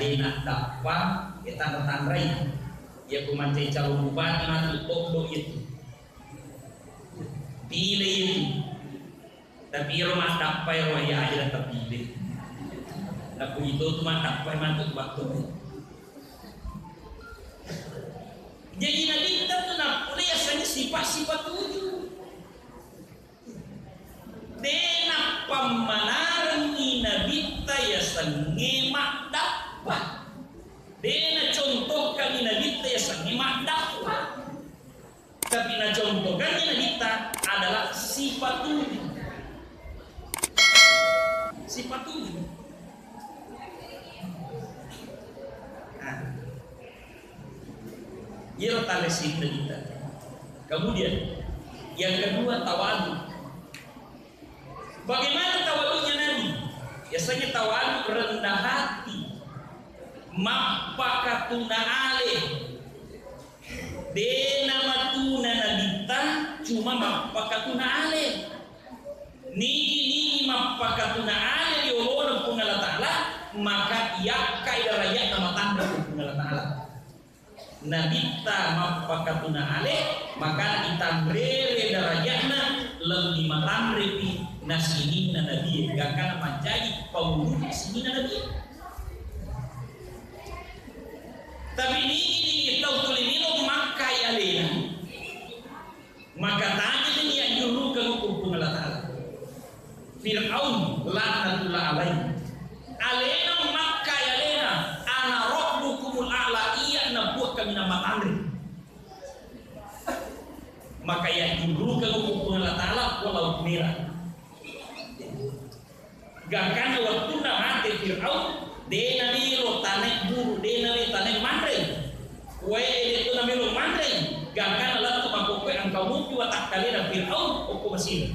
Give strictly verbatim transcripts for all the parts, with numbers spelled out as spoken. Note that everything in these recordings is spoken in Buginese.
Dena dappa, ya tanra-tanrai. Ya ku mancai calon bupati matu toddo itu. Pile itu. Tapi ero maddappai ero ya aja tapile. Tapi itu tu maddappai matu waktu. Jadi Nabitta tu napole yasengnge sifat-sifat tujuh. Dena pammanarengngi Nabitta yasengnge maddappa. Dena contohkangngi Nabitta yasengnge maddappa. Tapi nacontohkangngi Nabitta adalah sifat tujuh. Sifat tujuh. Nah. Iyaro tale sitta kita. Kemudian yang kedua tawadu. Bagaimana tawadunya Nabi? Biasanya tawadu rendah hati, mappakatuna ale. Dena matuna Nabitta, cuma mappakatuna ale. Nigi-nigi mappakatuna ale di olona Puang Allah Ta'ala, maka yakkai darajatna matanre Puang Allah Ta'ala. Nabitta mappakatuna ale, maka itanrere darajatna lebbi matanrepi na sininna nabie, gangkana mancaji panguluna sininna nabie. Tapi nigi-nigi tau tuli melo makkai alena, maka tajeng yajjulukeng okko Puang Allah Ta'ala. Fir'aun laknatullah alaihi. Alena makkai alena, "Ana rabbukumul a'la," iya nabuat kaminang matanre. Maka yajjulukeng okko Puang Allah Ta'ala ko Laut Merah. Gangkanna wettunna mate Fir'aun, de namelo tanae buru, de namelo tanae manrei. Wae de to namelo manrei, gangkanna lettu makkokkoe engka mupi watakkalena Fir'aun okko Mesir.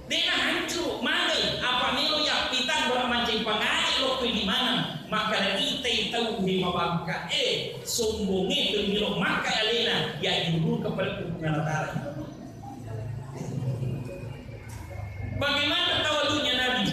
De nahancuru, manrei, apa melo yappitang bara mancaji pangaji lokko di mana, makkada itai tau he mabangka, eh, sombonge to melo makkai alena, yajjulukeng pale Puang Allah Ta'ala. Bagaimana tawadunya Nabi?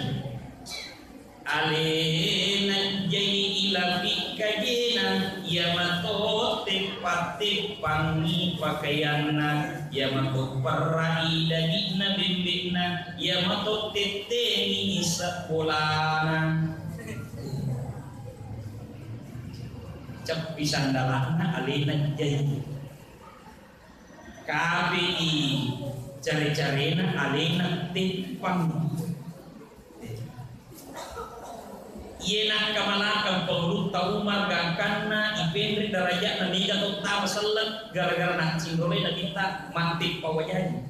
Alena jai ilapi kajena, iya mato teppa-teppangi pakaianna, iya mato perrai dagi'na bembe'na, iya mato tetteni isebbolana. Ceppi sandalana alena jai. Kape'i care-carena alena teppang. Iye nakkamalakang Pangulutta Umar gangkanna ipenre darajatna mega to tama selleng gara-gara naccinrolai Nabitta matteppa wajaji.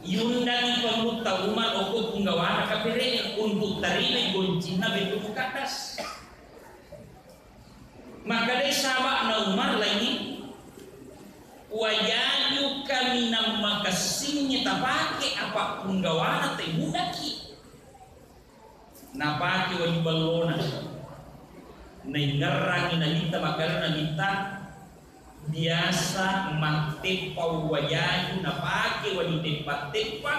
Iundangi Pangulutta Umar okko punggawana kapere'e untuk tarimai goncinna Baitul Muqaddas. Makkedai sahaba'na Umar laingnge, "Wajaju kaminang makessingnge tapake, apa punggawana taimudakki." Napake waju ballona. Naingngerangngi Nabitta, makkeda Nabitta, biasa matteppa wajaju napake waju teppa-teppa.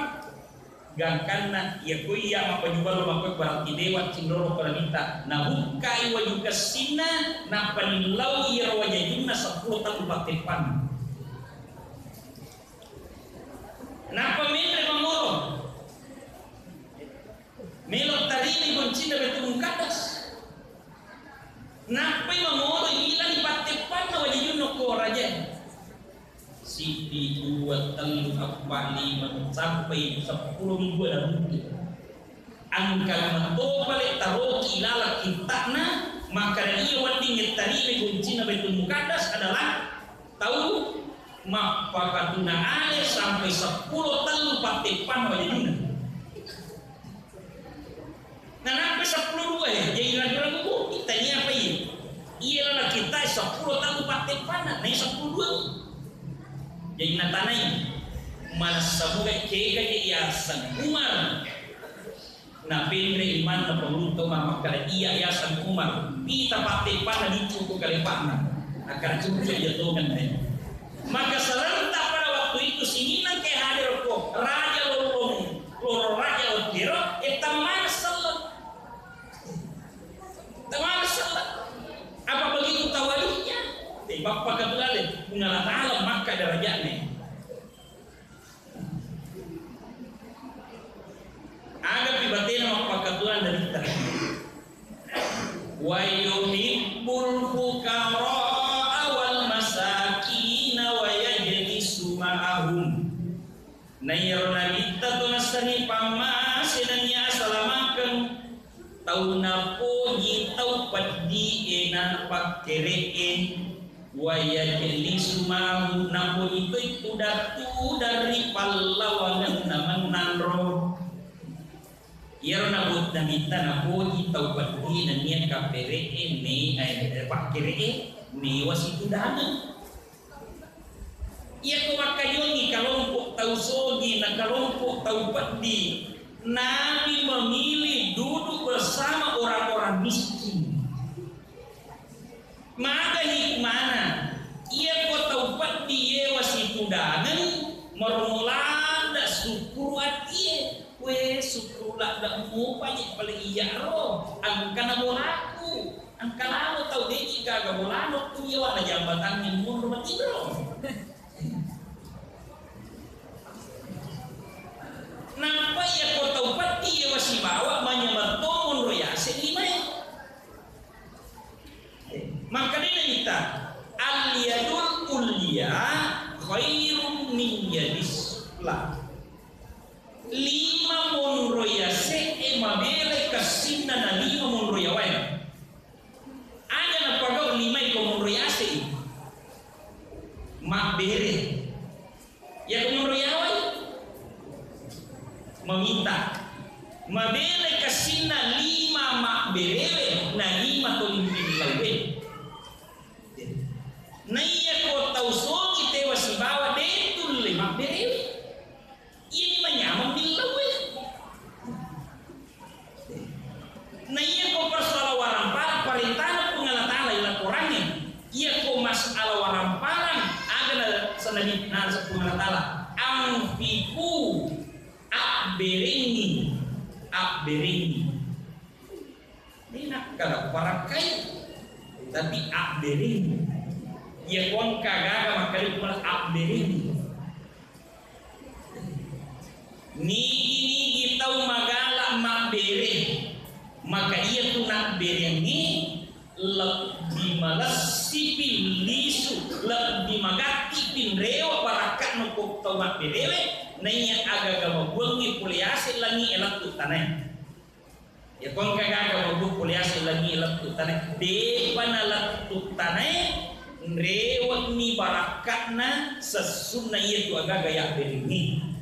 Gangkanna, iya ko iya mappaju ballo makkoe berarti dewa cinrolo ko Nabitta. Nabukkai waju kessinna, nappa nillau iyaro wajajunna seppulo tellu patteppanna. Nappa menre mangolo. Melo tarimai goncinna Baitul Muqaddas. Nappai mangolo ilani patteppanna wajajunna ko raja. Siddi, dua, tellu, eppa, lima, sampai seppulo minggu ada mungkin. Engka matopa le taroki laleng kitta'na, makkada iya wedding tarimai goncinna Baitul Muqaddas adalah tau mappakatuna ale sampai seppulo tellu patteppanna wajajunna. Nanappa seppulo dua e, jadi ragu-ragu bukti, tania apa iya? Iya laleng kitta seppulo tellu patteppanna, nai seppulo dua ni. Jadi natanai, manessa muga kega je yaseng Umar. Napenre imanna Pangulutta Umar makkada iya yaseng Umar, pita patteppanna diccu ko kalepanna. Akkada cucuk iya tongeng nai. Maka serentak pada waktu itu sininna engka hadir ko raja lolong, loro raja ottiro, e tammana selleng. Wa yuhibbul fuqara'a wal masakina wa yajlisu ma'ahum. Na iyaro Nabitta to nassani pammase nennia asalamakeng tau napoji tau peddi'e na pakkere'e, wa yajlisu ma'ahum, napoji toi tudang-tudang ri pallawangenna mennanro. Iyaro nabu-, Nabitta napoji tau peddi nennia kappere'e me-, eh, pakkere'e mewa situdangeng. Iyako makkajongi kalompok tau sogi na kalompok tau peddi, Nabi memilih duduk bersama orang-orang miskin. Maga hikmana? Iyako tau peddi yewa situdangeng, maromo ladda sukkuru atie. We, sukkuru ladda mupa je pale iyaro, engkana bolaku. Engka lalo tau deji gaga bolano tu yewa na jambatangnge munro matinro. Nappa iyako tau peddi yewa sibawa manyameng to monro yaseng limae. Makkedai Nabitta, "Al yadul ulya khairum min yadis sufla." Lima monro yase'e mabele kessinna na lima monro yawae. Aga napagau limae ko monro yase'i? Mabbere. Iyako monro yawai, maminta. Mabele kessinna lima mabberewe na lima toli millauwe. Naiya ko tau sogi tewa sibawa de tulle mabberewe. Iyani manyameng millauwe. Na iya ko persoalan warampara, parentana Puang Allah Ta'ala ila Korangnge. Iya ko masalah warampara, aga na senadi na Puang Allah Ta'ala, "Anfiqu," abberengngi, abberengngi. Ini nakkada parakkai, tapi abberengngi. Iya ko engka gaga makkada Puang Allah, abberengngi. Nigi-nigi tau magala mabbere, maka iyatu nabbereangnge lebbi malessipi lisu, lebbi magatti pinrewa barakka'na ko tau mabberewe, naiya agaga mabuangnge pole yase langi e lettu tanae. Iya ko engka gaga mabu pole yaseng langi lettu tanae, depa na lettu tanae, nrewe'ni barakka'na sessunna iyatu agaga yabberengngi.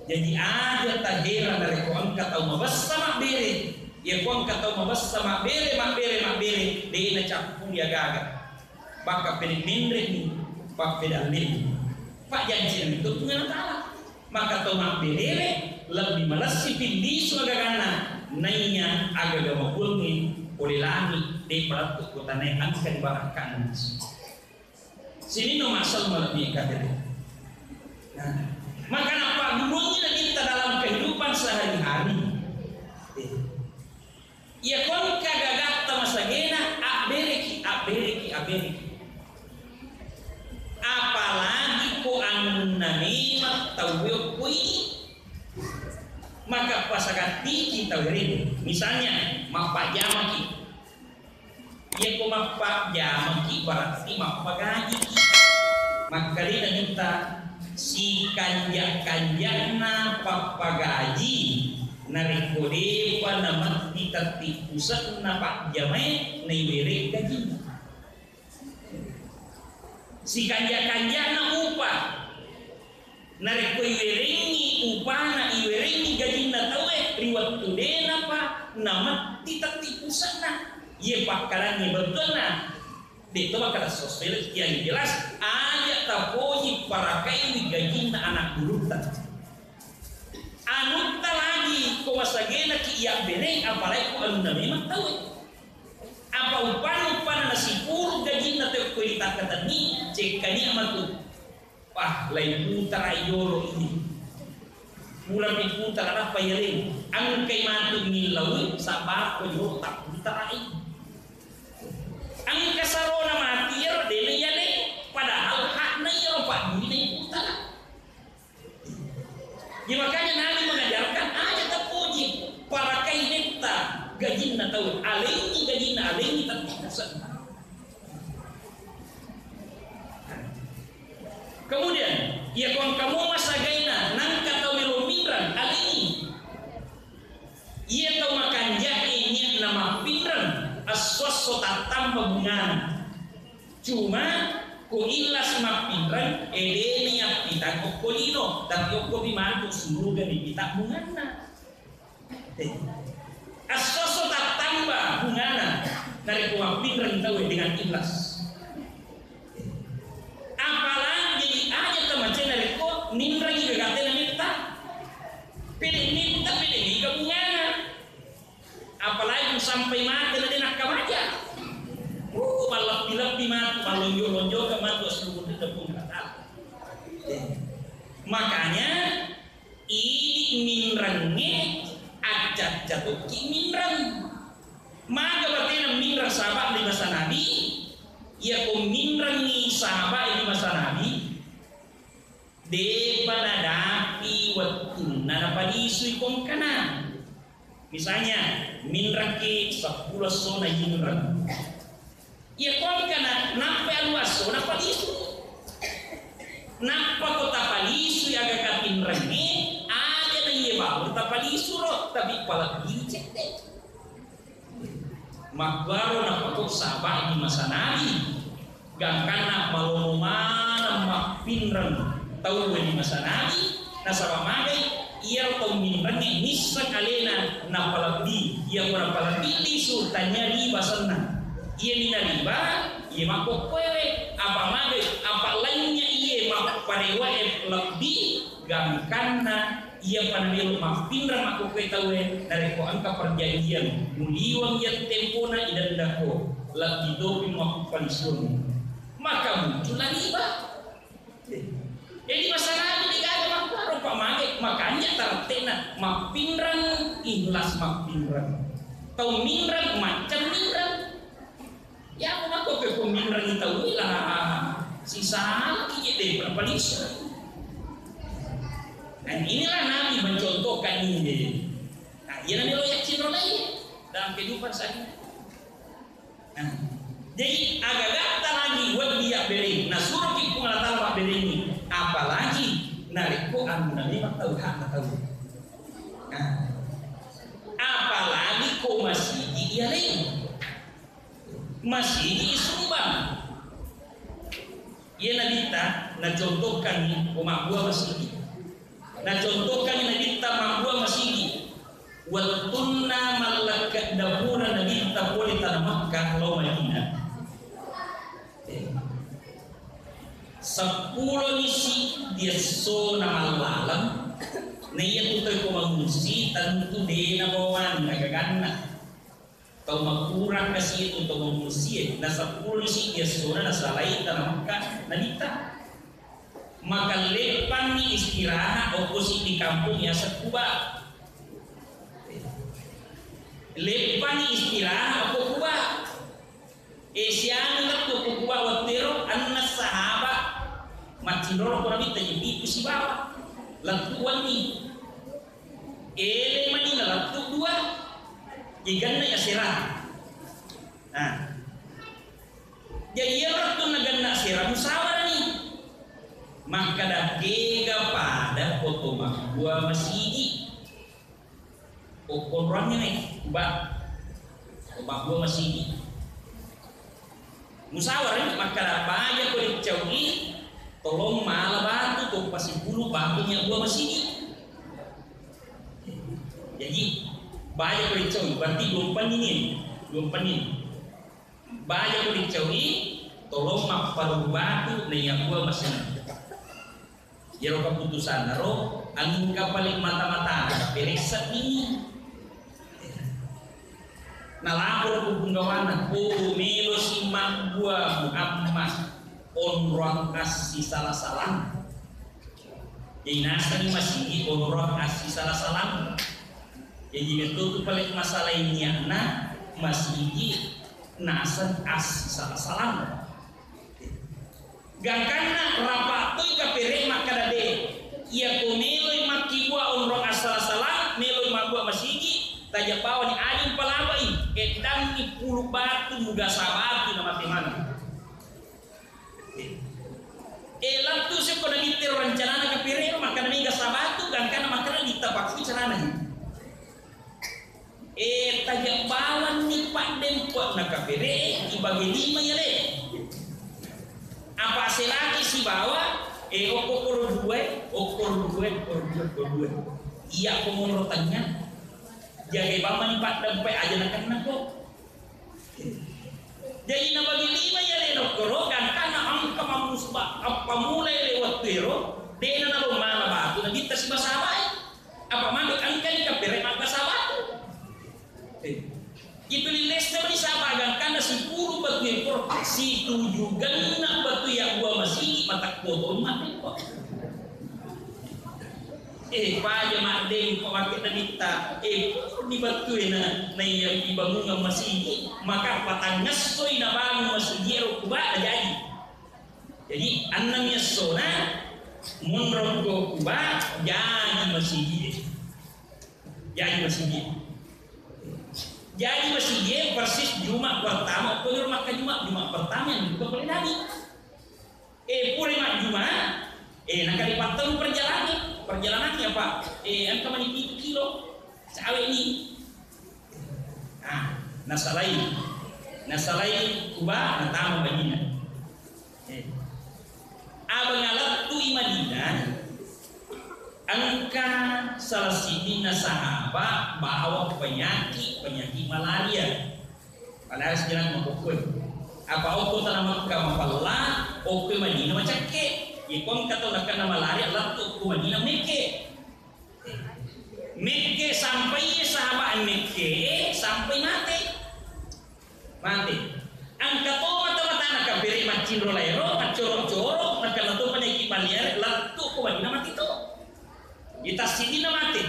Jaji aja taherang narekko engka tau mabessa mabbere. Iya ko engka tau mabessa mabbere, mabbere, mabbere, de nacappuri agaga. Bakka pede menre'ni, pappedalle'ni. Pajjanci itu Puang Allah Ta'ala. Maka tau mabberewe lebbi malessipi lisu agaganna, naiya agaga mabuangnge pole langi, depa lettu ko tanae engka di barakka'na lisu. Sininna massal malebbi engka tede. Nah, maka napagguruangngi Nabitta dalam kehidupan sehari-hari. Eh. Iya ko engka gagatta masagena, abbereki, abbereki, abbereki. Apalagi ko anunna memang tauwe okko idi. Maka pasagattiki tauwe rede. Misalnya, mappajamaki. Iya ko mappajamaki, berarti mappagajiki. Makkedai Nabitta, sikanja-kanjana pappagaji narekko depa nametti tetti puse'na pajjamae naiwereng gajinna. Sikanja-kanjana upa narekko iwerengngi upana, iwerengngi gajinna tauwe ri wettu denapa nametti tetti puse'na, iye pakkalangngi bettuanna. De'to makkeda sossoe, yang jelas aja tapoji parakaiwi gajinna anak gurutta. Anutta lagi ko masagenaki iyabbereng, apalagi ko anunna memang tauwe. Apa upana-upana nasipuru gajinna tauwe ko itakkatenni, cekkani matu. Wah, lai putara jolo ini. Purapi putara nappa yaleng. Engkai matu millau, sabako jolo tapputarai. Engka sarona mati iyaro, dena yaleng. Padahal hakna iyaro, padduina putara. Ya, makanya Nabi mengajarkan, aja tapoji para kainetta, alengngi gajinna, alengngi tettikkasenna. Kemudian, iya ko engka mua masagaina nangka tau melo minreng, alengngi. Iya tau makanja'e niatna mappinreng, esso-esso tattamba bungana. Cuma ko ikhlas mappinreng, edeni appitang okko lino, tapi okkopi mantu suruga dipita bunganna. Eh, esso-esso tattamba bungana narekko mappinreng tauwe dengan ikhlas. Apalagi aja tamace narekko ninrengi gagate na metta. Pede metta, pede mega bungana. Apalagi sampai mate na de nakkamaja. Uh, mallebbi-lebbi matu, mallonjo-lonjoka matu, assuluweng ri Puang Allah Ta'ala. Eh. Makanya, idi minrengnge, acca-acca tokki minreng. Maga batena minreng sahabat di masa Nabi, iya ko minrengngi sahabat di masa Nabi, depa nadapi wettunna napalisui kongkana. Misalnya, minrekki seppulo essona yinreng. Iya kongkana, nappa alu esso napalisu. Nappa ko tapalisui aga kapinrengnge, aja na iye bawang tapalisuro, tapi palebbi cedde. Makkuaro nappa ko sahabat di masa Nabi. Gangkanna malomo maneng mappinreng tauwe di masa Nabi, nasaba magai iyaro tau minrengnge nisseng alena napalebbi, iya ko napalebbi lisu tania riba senna. Iya mina riba, iya makkokkoewe, apa magai, apa lainnya iye mapparewae lebbi, gangkanna Iyapa namelo mappinreng makkokkoe tauwe, narekko engka perjanjian muliweng iya tempona idendako, lebbi topi muappalisuang. Maka muncullah riba. Jadi masalahnya degaga makkuaro, Pak, mage, makanya tarettena mappinreng, ikhlas mappinreng. Tau minreng, macca minreng. Iya, aku makko ke pemimpin tau lah. Sisa lagi je deh, berapa lisa? Dan inilah Nabi mencontohkan ini. Nah, iya Nabi lo yakin roh lagi dalam kehidupan saya. Nah, jadi agak-agak lagi buat dia beri. Nah, suruh kita Allah Ta'ala beri ini. Apalagi narekko anu Nabi tahu hak tahu. Nah, apalagi ko masigi iya lain. Masigi isumbang. Iya Nabitta nacontohkanni ko mabbua masigi. Nacontohkanni Nabitta mabbua masigi. Wettunna mallekka dapura Nabitta pole tana Makkah lao Madinah. Eh. Seppulo nisi diessona mallaleng. Na iya tu tau ko mangungsi tentu de nabawanna gaganna. Tau makurang kasi itu tau mangungsie, na seppulo isi biasona nasalai tana Mekka Nabitta. Maka leppanni istirahat okko siddi kampung yaseng Kuba. Leppanni istirahat okko Kuba. E, siami lettu okko Kuba wettero enneng sahaba maccinrolo ko Nabitta, jadi pitu sibawa lettu wenni. Ele mani nalettu dua, iganna asera. Nah, jadi iya lettu naganna asera musawarani. Makkada kega pada foto mabbua masigi. Okkonroangnge nai, Kuba. Mabbua masigi. Musawarani makkada baja ko dicau'i, tolong mala batu, to pasipulu batu nya bua masigi. Jadi, baja ko dicau'i, berarti dua penni ni, dua penni. Baja ko dicau'i, tolong mapparu batu na iya bua masigi. Iyaro keputusanna ro engka paling mata-mata, tapi ressa ni. Nalapor ku punggawana, oh, melo si mabbua Muhammad onroang assi sala-salang. Jadi naseng masigi onroang assi sala-salang. Jadi betul tu paling masalah ini anak masigi naseng assi sala-salang. Gangkanna rapa toi kapere makkada de, iya ko meloi makkibua onrong assala-sala, meloi mabbua masigi, Tajeng bawani, aja mpalabai, eddangngi pulu batu, mugasa batu, namate maneng. Eh, lettu sekko Nabitta ero rencanana kapere ero, makkeda mega sabatu, gangkanna makkeda ditta pakku carana. Eh, tajeng bawanni paddempe'na kapere, ibage lima yale. Apa selaki sibawa, eh, okko koro due, okkoro due, okkoro due, okkoro due. Iya ko monro tengnga, jagai bawani paddempe aja nakenna ko. Jadi nabagi lima yale nokkoro, gangkanna engka mammusba, appamulai le wettu ero, de'na nalo mala batu, nabitta sibasabae. Apa magi engkani kapere mabbasa batu. Eh, itu lilesta mani saba, gangkanna sipuru batu ekor, situju genna batu yabbua masigi, matakko toni maddempe. Eh, paja maddempe makke nabitta. Eh, purni battue na, naiya ibangungang masigi, maka patangngessoi nabangung masigi ero Kuba, najaji. Jadi, enneng essona monro ko Kuba, jaji masigi. Jaji masigi. Jaji masigi persis Juma pertama, okko iro makka Juma, Juma pertama yang dibuka oleh Nabi. Eh, pura majjuma, eh, nakalipattelu perjalanan, perjalanannya, Pak. Eh, engka mani pitu kilo, cawe ni. Ah, nasalai, nasalai Kuba, natama Madinah. Eh, abang alattu i Madinah, engka salah siddinna sahabat bawa penyakit, penyakit malaria. Padahal sejarah makkokkoe. Apa okko tana Mekka mapella, okko Madinah macakke. Yeko engka tau nakenna malaria, lettu ko Madinah mekke. Mekke sampai sahabat mekke sampai mate. Mate. Engka to mata-matana kapere maccinro laero, maccoro-coro, nakenna to penyakit malaria, lettu ko Madinah mate to. Ita siddi na mate.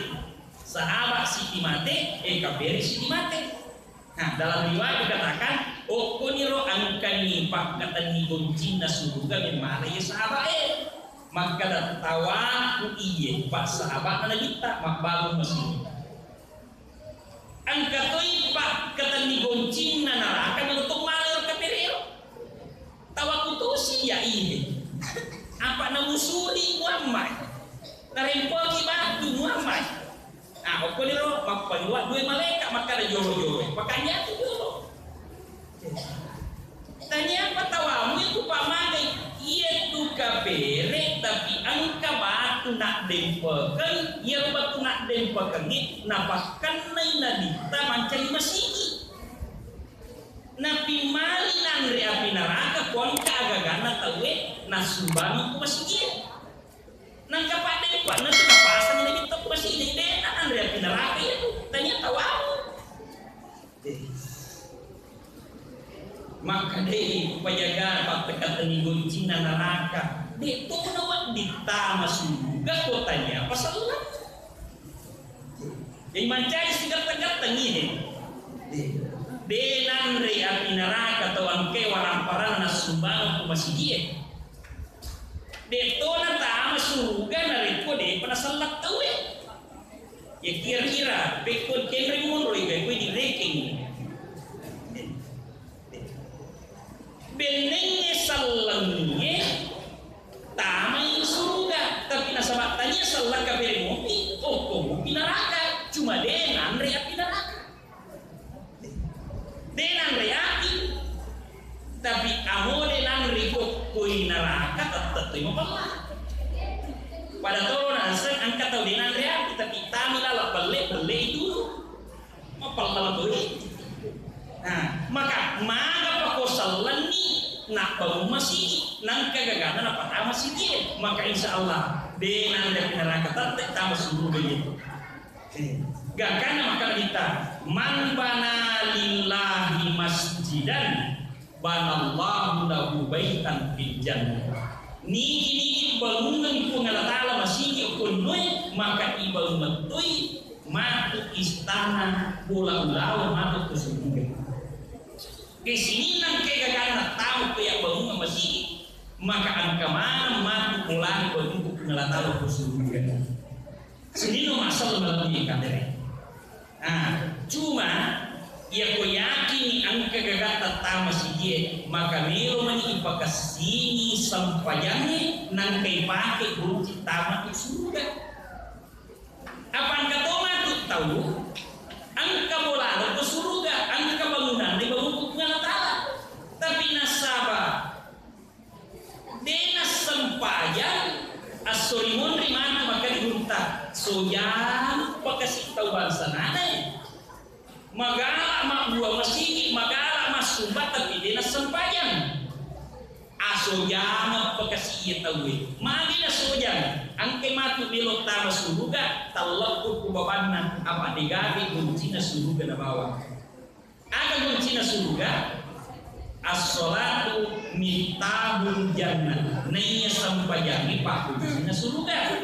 Sahabat siddi mate, eh, kapere siddi mate. Nah, dalam riwayat dikatakan, okkoniro engkani pakkatenni goncinna suruga memmalai sahabat e. Makkada tawaku iye, pak sahabat na nabitta, mabbangun masjid. Engka toi pakkatenni goncinna naraka, melo to malai ro kapere ro. Tawaku tosi iya iye. Apa namusuri Muhammad. Narempoki batu Muhammad. Ah, okkoniro mappaluwa dua malaikat makkada jolo-jolo. Pakanja tu jolo. Tania apa tawamu itu pamagai. Iya tu kapere tapi engka batu nak dempeken, iya batu nak dempeken ni napakkennai nabitta mancari masigi. Napimmali nanre api naraka, ko engka agaganna tauwe nassumbangeng ku masigie. Nangka paddempe'na tu napasangi nabitta ku masigie, de' nanre api naraka iya tu, tania tawamu. Makkedai pajaga pattekattenni goncinna naraka, de' to nawedding tama suruga ko tania pasella. Jadi mancari sigatteng-gatteng ini. De' nanre api naraka tau engkae waramparanna sumbangeng ku masigie. De' to natama suruga narekko de'pa nasella tauwe. Ya kira-kira pekko kenre monro iga ko direkeng. Bennengnge sellengnge tamai suruga, tapi nasaba tania selleng kapere mopi, okko mopi naraka, cuma de' nanre api naraka. De' nanre api, tapi amo de' nanre kokkoi naraka, tette toi mapella. Pada toro naseng engka tau de' nanre api, tapi tami laleng pelle, pelle itu. Mapella toi. Nah, maka magapa ko sellenni nabbangung masigi, nangka gagana napatama masigie, maka insya Allah de' nanre api naraka tette tama suruga itu. Eh, gangkanna makkeda kita, man bana lillahi masjidan banallahu lahu baitan fil jannah. Nigi-nigi bangungengngi Puang Allah Ta'ala masigi okko linoe, maka ibangung toi matu istana bola ulaweng matu ke surga. Ke sininna engka gaganna tau ke yabbangungang masigi, maka engka maneng matu polani bangungengngi Puang Allah Ta'ala okko surga. Sininna masalah malam ini kadere. Ah, Gagatta tama sigie, maka melo mani ipakessingi sempajangnge, nangka ipake gonci tama ke suruga. Apa engka to matu tau, engka bolana ko suruga, engka bangunanna ibangun Puang Allah Ta'ala. Tapi nasaba de' nassempajang, esso ri munri matu makkeda gurutta, sojang pakasi tau bangsa nanae. Magala mabbua masigi, magala massumba, tapi de' nassempajang. Asojangeng pakasi iye tauwe. Magi nasojang? Engka matu melo tama suruga, talleppu ku babanna, apa de' gaga goncina suruga nabawa. Aga goncina suruga? As-sholatu miftahul jannah. Naiya sempajangnge pakkuncina suruga.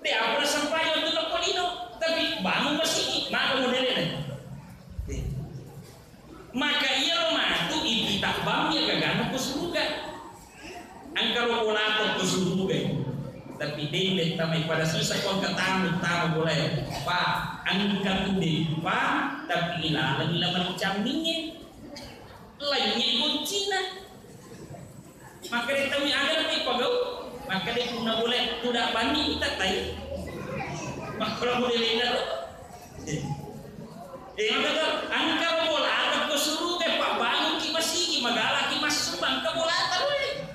De' apa nassempajang tu lokko lino, tapi bangun masigi, maga modelena. Maka iyaro matu ipita bammi gagana ko suruga. Engka ro bolata ko suruga. Tapi dende tamai pada sisa ko engka tamu, tamu boleh. Pa, engka tu de, pa, tapi ilaleng ila mancamminge. Lainnya goncina. Makkeda tauwe, aga nappa ipagau? Makkeda, punna boleh tuda banni itattai. Makkeda boleh lennaro. Eh, makkeda, engka bola ada ko suruga, pabbangunki masigi, magalaki massumba, engka bola terus.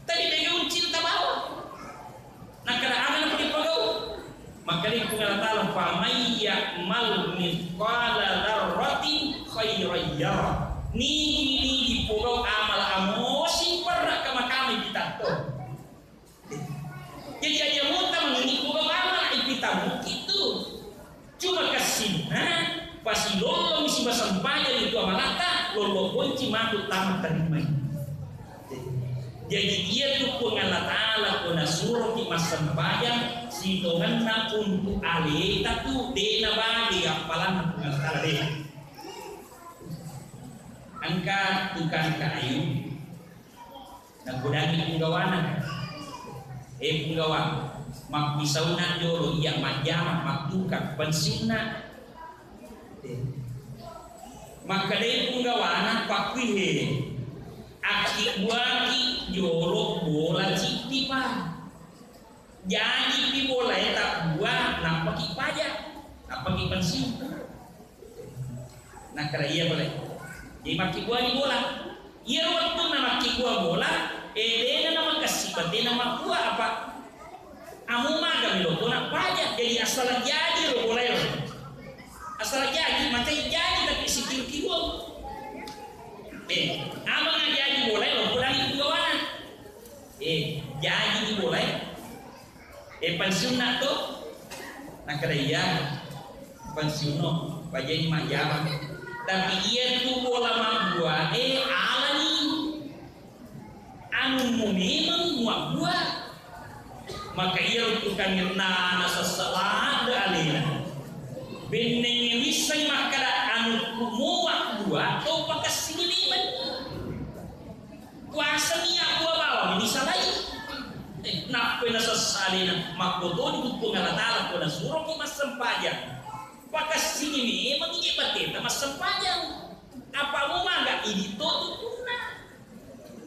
Tadi dia cinta bawa. Nakkeda aga nappa ipagau? Makkeda Puang Allah Ta'ala, "Faman ya'mal mithqala dzarratin khairan yarah." Nigi-nigi pogau amala amosi perra kamakami pitatto. Jadi aja muta mangini pogau amala ipitamu itu. Cuma kassinna, pasilollomi siba sempajang itu amalatta, lollo bonci matu tama tarimai. Jadi iya tu Puang Allah Ta'ala ko nasuroki massempajang sitongenna untuk aleta tu de' nabage appalanna Puang Allah Ta'ala de'. Engka tukang kayu, nakudangi punggawana, "Eh punggawa, mappisauna jolo iya majjama mattukang pensiunna." Makkedai punggawana, "Pakkuihe, akkibbuaki jolo bola ciddi pa. Jajipi bolae tabbua, nappaki paja, nappaki pensiun." Nakkeda iya pale. Jadi makkibbuani bola. Iyaro wettunna makkibbua bola, eh, de'na namakessi batena mabbua apa? Amo magami loko nappaja. Jadi asala jaji ro bola ero. Asala jaji, macai jaji tapi sikiru-kiruang. Eh, amang jaji bola ero, podangi punggawana. Eh, jaji di bola ero. Eh, pensiunna to? Nakkeda iya, pensiunno, pajani majjama. Tapi iya tu bola mabbua, eh, alani. Anummu memeng muabbua. Maka iya tukang irna nasessa ladde alena. Bennengnge wisseng makkeda anukku muabbua, to pakessingi memeng. Kuasami abbua bawang disalai. Eh, nappai nasessa alena, makkotoni tu Puang Allah Ta'ala ko nasuroki massempajang. Pakessingi memeng je bateta massempajang. Apa mu maga idi to tutunna.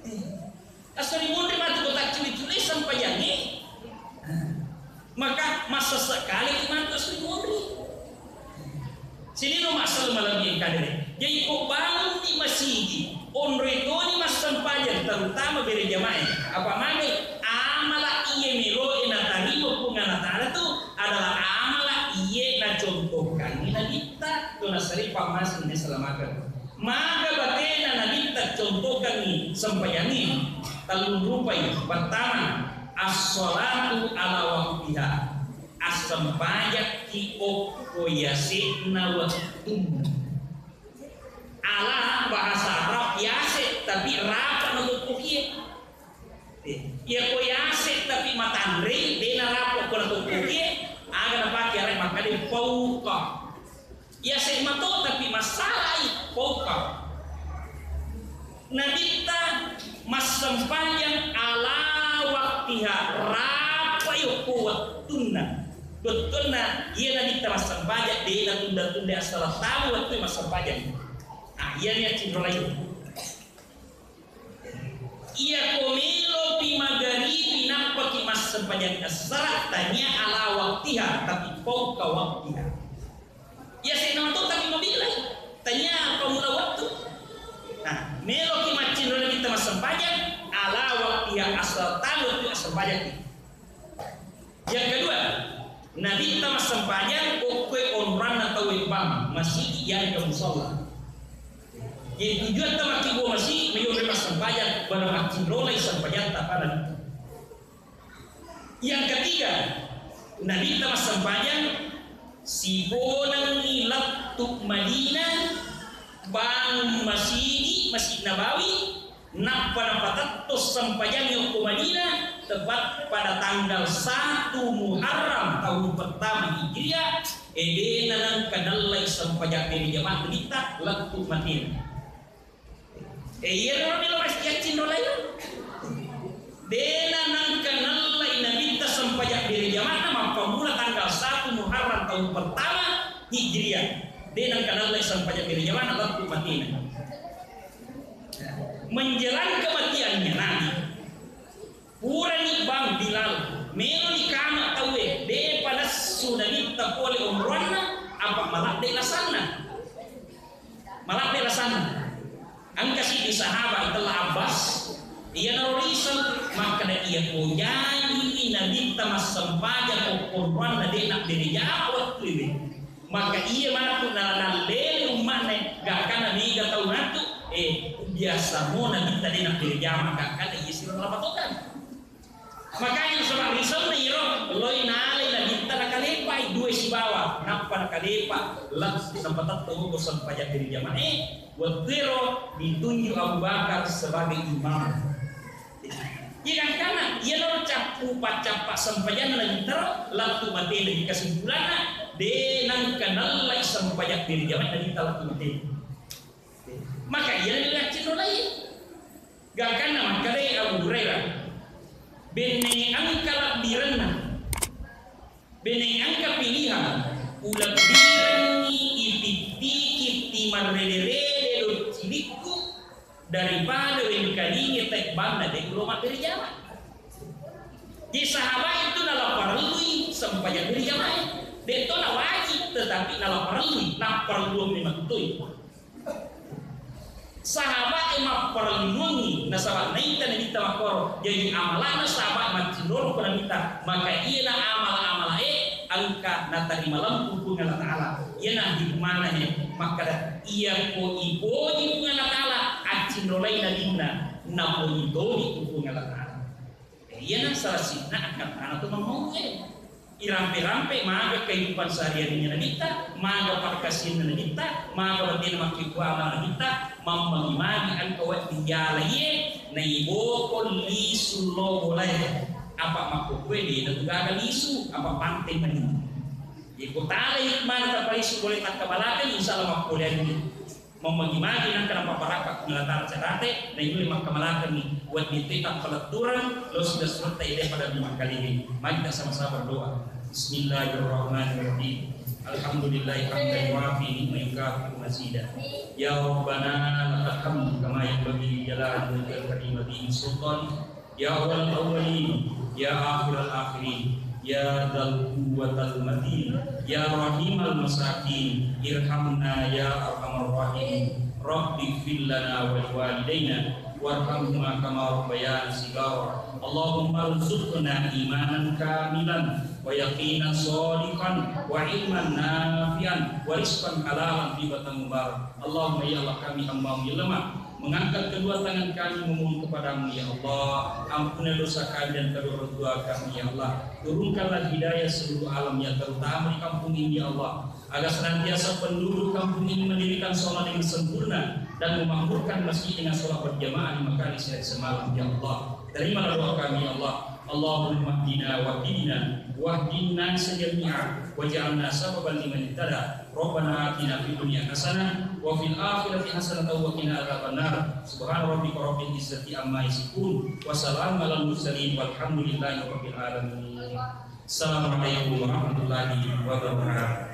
Eh, asuri munri matu ko tacculi-culi sempajangnge. Maka massesse kale ki matu asuri munri. Sinino masselu malebbi engka dere. Jadi ko bangunni masigi, onroi toni massempajang, terutama bere jamae. Apa magai amala iye meloe natarima Puang Allah Ta'ala tu adalah amala iye nacontohkangi Nabitta, to nasare pammasing naisalamakeng. Maga batena Nabitta contohkangi sempajangnge? Tellung rupai. Pertama, as-sholatu ala waqtiha. Assempajakki okko yase'na wettunna. Ala bahasa Arab yase, tapi rapa na tokkokie. Eh, iya ko yase tapi matanrei, de' narapa ko na tokkokie, aga napake arai makkeda fauqa. Yase mato tapi massalai fauqa. Nabitta massempajang ala waqtiha, rapai okko wettunna. Bettuanna iya Nabitta massempajang, de' natunda-tunda, assala tamu wettu massempajang. Iyani accinrolai. Iyako melopi magaribi nappaki massempajang assara, tania ala waktiha, tapi fauqa waktiha. Iya senna to tapi mabilai, tania pamula waktu. Nah, meloki maccinrolai Nabitta massempajang, ala waktiha, asal tahu tu assempajang. Yang kedua, Nabitta massempajang okkoe onranna tauwe bang, masigi yang ke musalla. Jadi tujuan tamakki gua masigi, mayonre massempajang, barang accinrolai sempajatta pada Nabitta. Yang ketiga, Nabitta massempajang siponengngi lettu Madinah, bangun masigi, Masjid Nabawi, nappa napatetto sempajangnge okko Madinah, tepat pada tanggal satu Muharram tahun pertama Hijriah, e, dena nengka nallai sempajang berjamaah Nabitta lettu Madinah. E, iyaro melo resti accinrolai. Dena nengka nallai Nabitta sempajang berjamaah mappammula tanggal satu Muharram tahun pertama Hijriah. Dena nengka nallai sempajang berjamaah lettu Madinah. Menjelang kematiannya Nabi, purani bang Bilal, meloni kama tauwe, depa nassu Nabitta pole onroanna, apa maladde lasanna. Maladde lasanna. Engka siddi sahabat itella Abbas, iyanaro riseng makkeda, iyako jajiwi Nabitta massempajang okko onroanna de nabbere jama wettuewe. Maka iya matu na nallele umma'na, gakkana mega tau matu, eh, biasa mo Nabitta de nabbere jama, gakkana iya siro nalapatokan. Makanya nasaba risenna iro loi nalai Nabitta nakalepai dua sibawa, nappa nakalepa lettu napatetto ko sempajang berjamaah. Wettuero ditunjuk Abu Bakar sebagai imam. Iya gangkanna, iyanaro cappu paccappa sempajanna Nabitta ro, lettu matena di kesimpulanna, de nengka nallai sempajang berjamaah Nabitta lettu matena. Maka iyana riaccinrolai. Gangkanna makkedai Abu Hurairah, benneng engka labbirenna, benneng engka pilihan, ulabbirengngi ipittiki timarrede-rede doccilikku daripada wengkalinge taibbanna de ulo mabbere jama. Jadi sahabat itu nalaparellui sempajang berjamaah. Detto nawajib, tetapi nalaparellui, napparelluang memang toi. Sahabat e mapparelluangngi, nasaba naita Nabitta makkoro. Jaji amalana sahabat maccinrolo ko Nabitta, maka iyana amal-amala e engka natarima lempu Puang Allah Ta'ala. Iyana hikmana e makkada, iyako ipoji Puang Allah Ta'ala, accinrolai Nabinna, napoji toni Puang Allah Ta'ala. Iyana salah sinna akkattana tu mammaue. Irampe-rampe maga kehidupan sehari-harinya Nabitta, maga pakkasianna Nabitta, maga batena makkibbu amal Nabitta, mammagi-magi engka wedding jalaie, naiboko lisu lo bolae. Apa makkokkoe de natu gaga lisu, apa pante mani. Iko tala hikmana tapalisu bolae takkabalakang, insya Allah mappoleanni. Mammagi-magi nangka napabarakka Puang Allah Ta'ala cerate, nainuli makkamalakenni, wedding teta palettureng, lo sudah suretta ile pada lima kali ini. Mari kita sama-sama berdoa. Bismillahirrahmanirrahim. Alhamdulillahi hamdan yuwafi ni'mahu wa yukafi'u mazidah. Ya Rabbana lakal hamdu kama yanbaghi li jalali wajhikal karim wa azimi sultanik. Ya awwalal awwalin, ya akhiral akhirin, ya dzal quwwatil matin, ya rahimal masakin, irhamna ya arhamar rahimin. Rabbighfir lana wa liwalidaina warhamhuma kama rabbayana shighara. Allahumma rzuqna imanan kamilan wa yaqinan shadiqan wa ilman nafi'an wa rizqan halalan thayyiban mubarakan. Allahumma, ya Allah, kami hamba-Mu yang lemah, mengangkat kedua tangan kami memohon kepada-Mu, ya Allah. Ampunilah dosa kami dan kedua orang tua kami, ya Allah. Turunkanlah hidayah seluruh alam, ya, terutama di kampung ini, ya Allah, agar senantiasa penduduk kampung ini mendirikan sholat dengan sempurna dan memakmurkan masjid dengan sholat berjamaah lima kali sehari semalam, ya Allah. Terimalah doa kami, ya Allah. Allahumma hdina wahdina wahdin nasa jami'a waj'alna sababan liman ihtada. Rabbana atina fid dunya hasanah wa fil akhirati hasanatan wa qina adzabannar. Subhana rabbika rabbil izzati amma yasifun. Wa salamun alal mursalin walhamdulillahi rabbil alamin. Assalamualaikum warahmatullahi wabarakatuh.